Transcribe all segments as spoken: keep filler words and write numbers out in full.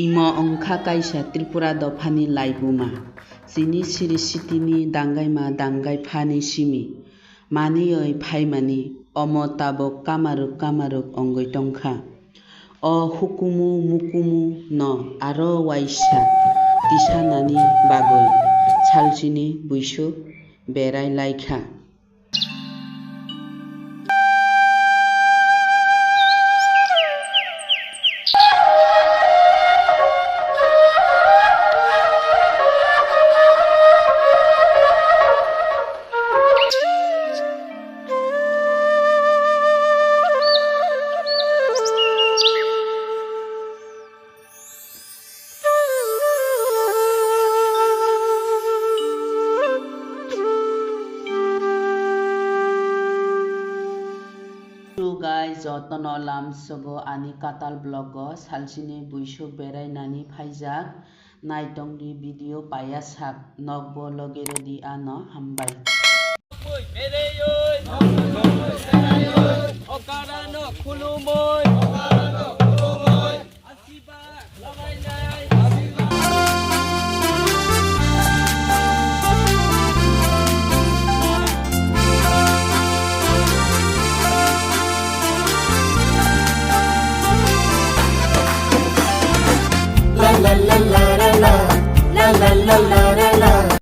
Imo wngkha kaisa Tripura dophani laibuma, chini siri sitini dangaima dangaiphani simi. Maniyoi phaimani, omo tabok kamaruk kamaruk wngwi tongkha. O hukumu mukumu no aro waisa tisanani bagwi salchini buisuk berai laikha. So guys, jotono lamsogo ani katal vlog o salsini buisuk berai nani phaijak. Naitongdi video paya sak, nokbo loge rodi ano, hambai.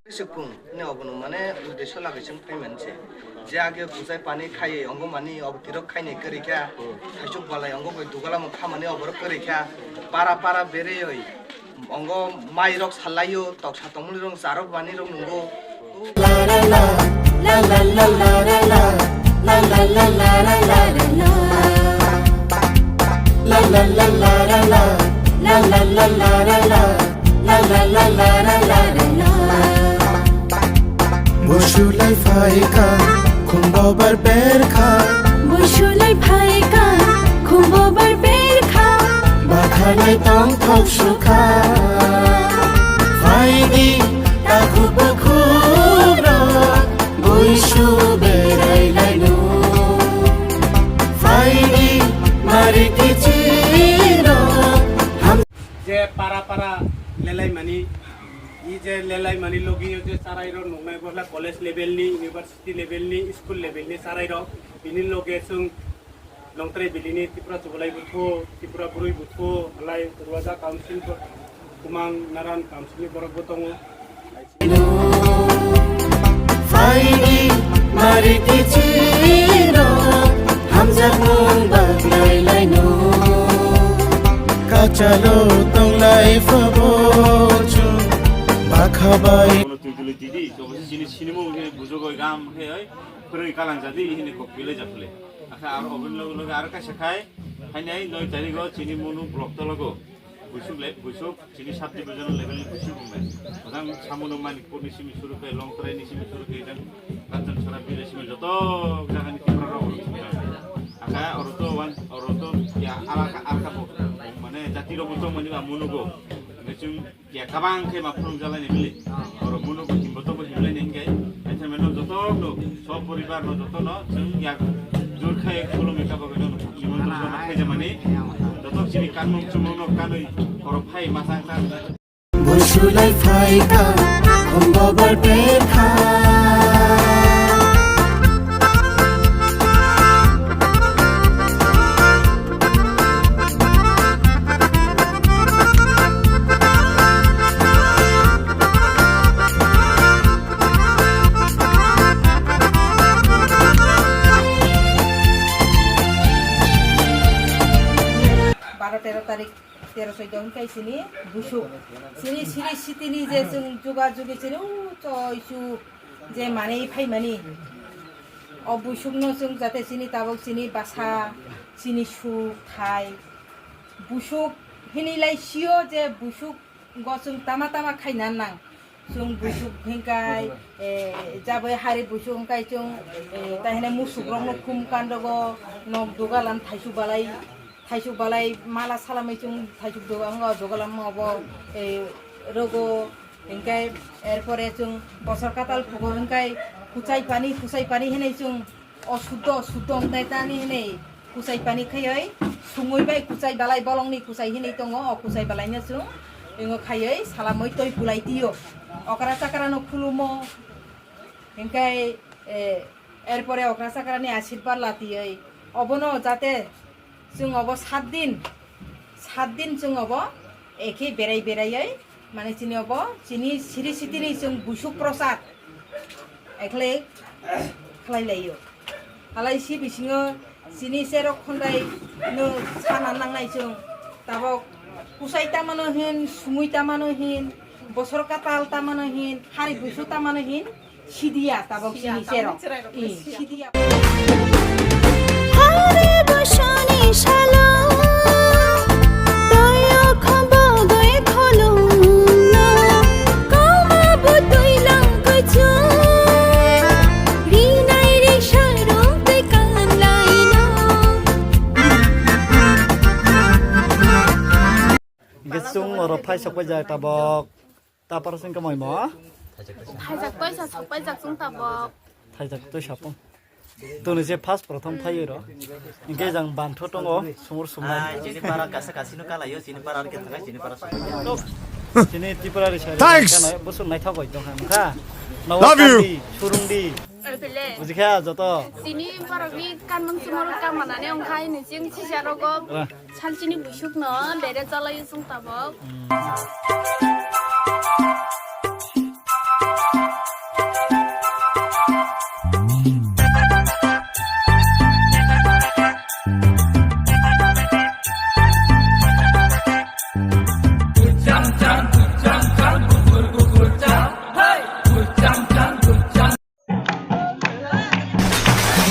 Sukung ni obono mane uddesho lagwi chwng phaimani se. Je age kuchai pani khaiwi ongo mani obo tirok khainai kwrwi kha. Thaisuk balai ongo bai dugalamo khamani oborok kwrwi kha. Para para bereyoi ongo mairok salaio, toksa tongmani rok charok bani rok nungo. Busulai phaikha, khumbo bar berkha. Busulai phaikha, khumbo bar berkha. Bakhalai tongthok sukha. Phaidi, takhuk bukhuk rok, buisu berai laino. Phaidi, mari kichino. Je para para lelai mani, i je lelai mani logi o je sarai ro nungnai bohla college level ni, university level ni, school level ni sarai ro, bini loge sung Longtrai Valley ni Tripura Chubalai buthu, Tripura Burui buthu, alai Ruaja Council bo, Kumang Naran Council ni borok bo tongo. Phaidi mari kichino, hamjakmung baklai laino. Kachalo tonglai phabo chwng bakhabai. Bono twi twi twi di, to bisi chini sinimo hwnwi bujogoi gam khe oi, phwrwngwi kalang jadi hini kok bilai japhule. Akha aro oboni loge loge aro kaisa khai, hainai noi tarigo chini munu block tologo. Buisuk le, buisuk chini sub divisional level ni buisuk wngnai. Odang samuno Manikpur ni simi suru khe, Longtrai ni simi suru khe, jang Kanchanchara village simi joto jaga ni Tripura rok. Akha oro to wan, oro to ya alaka, alaka bo, mane jati rok bo tongmani ba munugo. Nechung Ya kabang khe ma phunukjalaini bili. Oro munu bo himbo tobo himlaini hinkhe. Aitha meno joto no, sob poribar no joto no, chwng yak jur khai khulumwi kabo beno nimantron joto khaijamani. Joto chini kanmung chumung no kanwi oro phai masang tang. Busulai phaikha, khumbo bar berkha. Baro tero tarik, tero soido wngkha chini busuk. Chini siri sitini je chwng juga jugi chini u choisu je manwi phaimani. O busukno chwng jate chini tabuk chini basa, chini suk, thai, busuk hinwi lai sio je busuk go chwng tama tama khaina nang. Chwng busuk hinkai, eh, jaboi hari busuk hinkai chwng, eh, tai hwnwi musukrokno khum kanrogo, nok dugalam thaisuk balai, thaisuk balai mala salamwi chwng thaisuk duga wngkha dugalam obo, eh, rogo. Hinkhe erpore chwng bosor katal phugo hinkai kuchai pani, kuchai pani hinwi chwng osuddho, osuddho wngtai tani hinwi kuchai pani khaiwi Sungui bai kuchai balai, bolongni kuchai hinwi tongo, o kuchai balaino chwng ingo khaiwi salamwi twi bulai tio. Okra chakrano khulumo, hinkhe, eh, erpore okra chakrani asirbar latiwi obono jate chwng obo sat din, sat din chwng obo ekhe berai beraiwi, mane chini obo chini siri sitini chwng buisuk prosad ekhlai khlai laio. Halai si bisingo chini serok khondai no sana nangnai chwng. Tabok kusai tamano hin, sumui tamano hin, bosor katal tamano hin, hari buisu tamano hin, sidiya tabok chini serok. I, sidiya. Hari bosoni salo, toyo khobo goi kholongno, koma butui lang kuchung. Rinai ri sarung twi kanlaino. Hingke chwng oro phai sok paijak tabok. Tapar sing kamai mo? Thaijak paisa sok paijak chwng tabok. Thaijak twi sapung. Toni je first prothom phai ro. Hingke jang bantho tongo sumur sumnai. Ai, chini para kasa kasino kalayo, chini para ke thangai, chini para sumur. Chini Tripura ri sari. Thanks. Bosu naithok oi tong kha. Love you. Surung di. Bujikha joto. Chini borokni kanmung chumung kamanani wngkha, hini chwng sisarogo. Ah. Salchini buisukno bere chalaio chwng tabok.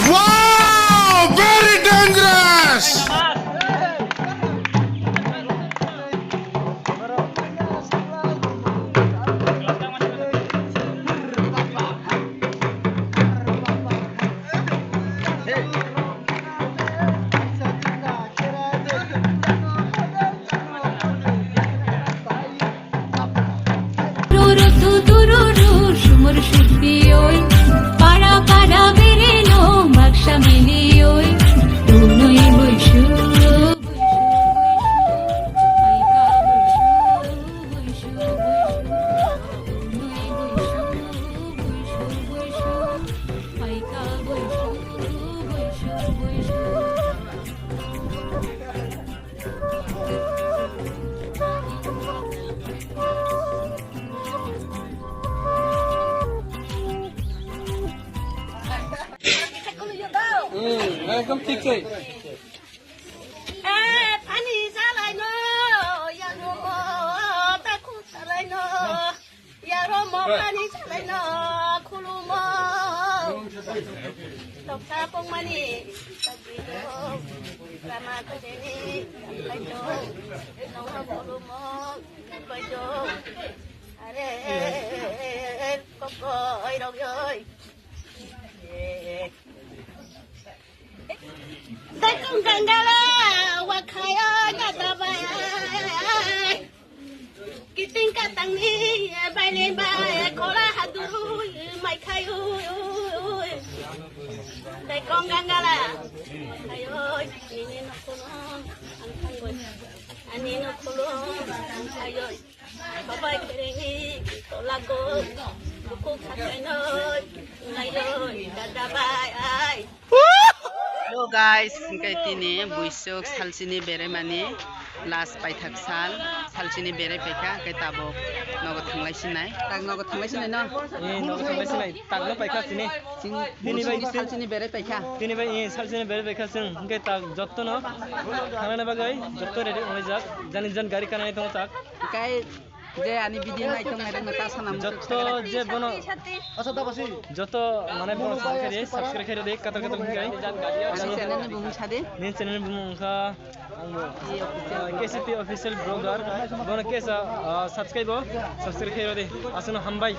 Wow! Very dangerous! Ruru tu dururu sumur sumpi oi, para para bereno baksa mili oi, tunui buisu. Hmm, ekdom thik se. Eh, pani salai no, ya no, ta khu salai no. Yaro mokani salaino khulumo. Toksa pongmani tagino. Rama kajeni kaido. Nongha khulumo kaido. Are koko oirok yoi. Daikung gangala wakhayo gadabai. Kiting katangni bailin bai kola hadurui mai khayo. Daikung gangala ayo nini nokulo ang thangoi ani nokulo ang khayo. Babai khereni tola go buku khatai noi nai noi dada bai ai. Hello guys, hingke tini buisuk salchini beraimani last paithak sal, salchini berai paikha, hingke tabok nogo thanglai sinai. Tak nogo thanglai sinai no? Eh, nogo thanglai sinai, tak no paikha sini. Tini bai salchini berai paikha. Tini bai, eh, salchini berai paikha sing, hingke tak jotto no thanglai na bagwi jotto ready onglaijak, jani jan gari kanai tongo tak. Hingke je ani video naitok nairokno ta sanam jotto je bono joto mane bono subscribe khe de, subscribe khe de, kato kato hingkai. Ani channel ni bumung sadi. Ni channel ni bumung wngkha ang bo, K C P official blogger. Bono kesa, ah, subscribe o, subscribe khe de. Aswkno hambai.